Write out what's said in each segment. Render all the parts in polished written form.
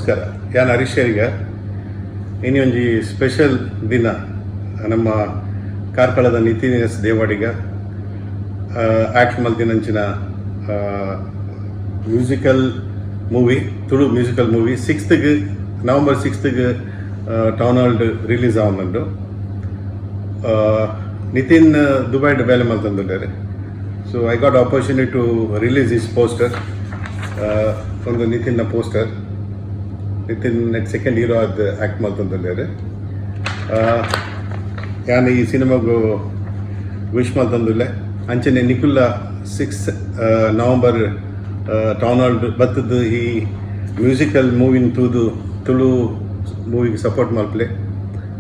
ನಮಸ್ಕಾರ. ಯಾನ್ ಹರೀಶ್ ಶೆರಿಗ. ಇನಿ ಒಂಜಿ ಸ್ಪೆಷಲ್ ದಿನ. ನಮ್ಮ ಕಾರ್ಕಳದ ನಿತಿನ್ ಎಸ್ ದೇವಾಡಿಗ ಆಕ್ಟ್ ಮಲ್ತಿನಂಚಿನ musical movie, Tulu musical movie ಸಿಕ್ಸ್ತ್ಗೆ, ನವಂಬರ್ ಸಿಕ್ಸ್ತ್ಗೆ ಟೌನ್ ಹಾಲ್ ರಿಲೀಸ್ ಆವೊಂದುಂಡು. ನಿತಿನ್ ದುಬೈಡ್ ಬೇಲೆ ಮಲ್ತೊಂದುಲ್ಲೆರ್. So I got opportunity to release his poster. ಒಂದು ನಿತಿನ್ನ ಪೋಸ್ಟರ್. ನಿತಿನ್ ನೆಟ್ ಸೆಕೆಂಡ್ ಹೀರೋ ಆದ್ ಆ್ಯಕ್ಟ್ ಮಲ್ತೊಂದುಲ್ಲೆರ್. ಯಾನ್ ಈ ಸಿನಿಮಾಗು ವಿಶ್ ಮಲ್ತೊಂದುಲ್ಲೆ. ಅಂಚನೆ ನಿಕುಲ್ಲ 6 ನವಂಬರ್ ಟೌನ್ ಹಾಲ್ ಬತ್ತದು ಈ ಮ್ಯೂಸಿಕಲ್ ಮೂವಿನ ತೂದು ತುಳು ಮೂವಿಗೆ ಸಪೋರ್ಟ್ ಮಲ್ಪಲೆ.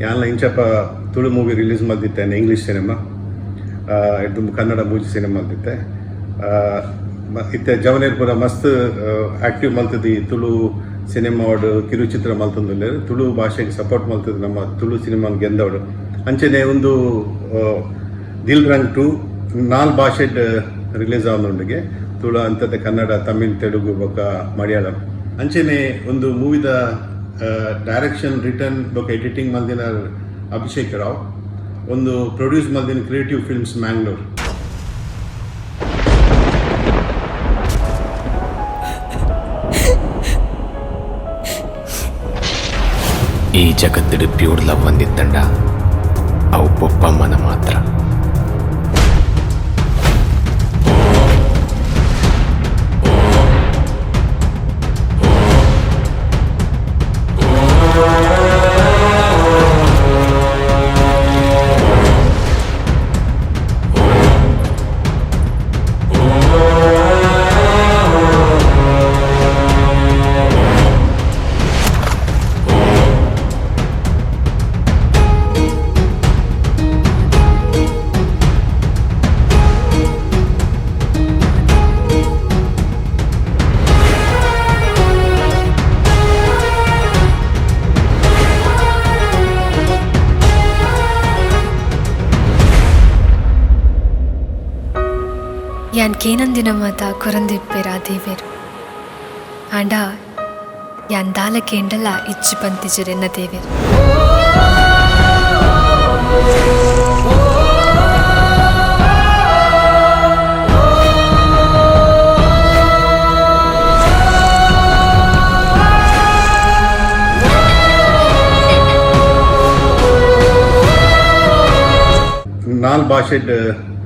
ಯಾನ್ಲ ಇಂಚಪ್ಪ ತುಳು ಮೂವಿ ರಿಲೀಸ್ ಮಲ್ತಿತ್ತೇನೆ, ಇಂಗ್ಲೀಷ್ ಸಿನಿಮಾ. ಇದು ಕನ್ನಡ ಮೂಜಿ ಸಿನಿಮಾ ಮಲ್ತಿತ್ತೆ. ಇತ್ತೆ ಜವನೇರ್ ಪೂರ ಮಸ್ತ್ ಆಕ್ಟಿವ್ ಮಲ್ತದಿ ತುಳು ಸಿನಿಮಾಡ್ ಕಿರುಚಿತ್ರ ಮಲ್ತೊಂದುಲ್ಲೆರ್. ತುಳು ಭಾಷೆಗೆ ಸಪೋರ್ಟ್ ಮಲ್ತದ ನಮ್ಮ ತುಳು ಸಿನಿಮಾ ಗೆಂದವಡು. ಅಂಚನೆ ಒಂದು ದಿಲ್ ರಂಗ್ 2 ನಾಲ್ ಭಾಷೆಡ್ ರಿಲೀಸ್ ಆವೊಂದುಂಡುಗೆ, ತುಳು ಅಂತತೆ ಕನ್ನಡ, ತಮಿಳ್, ತೆಲುಗು ಬೊಕ್ಕ ಮಲಯಾಳಂ. ಅಂಚನೆ ಒಂದು ಮೂವಿದ ಡೈರೆಕ್ಷನ್, ರಿಟನ್ ಬೊಕ್ಕ ಎಡಿಟಿಂಗ್ ಮಲ್ದಿನ ಅಭಿಷೇಕ್ ರಾವ್. ಒಂದು ಪ್ರೊಡ್ಯೂಸ್ ಮಲ್ದಿನ ಕ್ರಿಯೇಟಿವ್ ಫಿಲ್ಮ್ಸ್, ಮ್ಯಾಂಗ್ಳೂರ್. ಈ ಜಗತ್ತಿಡು ಪ್ಯೂರ್ ಲವ್ ಒಂದಿತ್ತಂಡ ಅವು ಪೊಪ್ಪಮ್ಮನ ಮಾತ್ರ. ಯಾನ್ ಕೇನಂದಿನ ಮಾತ ಕೊರಂದಿಪ್ಪೆರ ದೇವೆರ್. ಆಂಡ ಯಾನ್ ದಾಲ ಕೇಂಡಲ ಇಜ್ಜಿ ಪಂತಿಜೆರ್ ಎನ್ನ ದೇವೆರ್. ನಾಲ್ ಭಾಷೆಡ್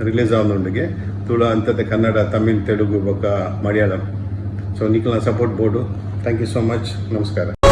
ರಿಲೀಸ್ ಆವೊಂದುಂಡುಗೆ, ತುಳು ಅಂತತೆ ಕನ್ನಡ, ತಮಿಳ್, ತೆಲುಗು ಬೊಕ್ಕ ಮಲಯಾಳಂ. ಸೊ ನಿಕಲ್ನ ಸಪೋರ್ಟ್ ಬೋಡು. Thank you so much. ನಮಸ್ಕಾರ.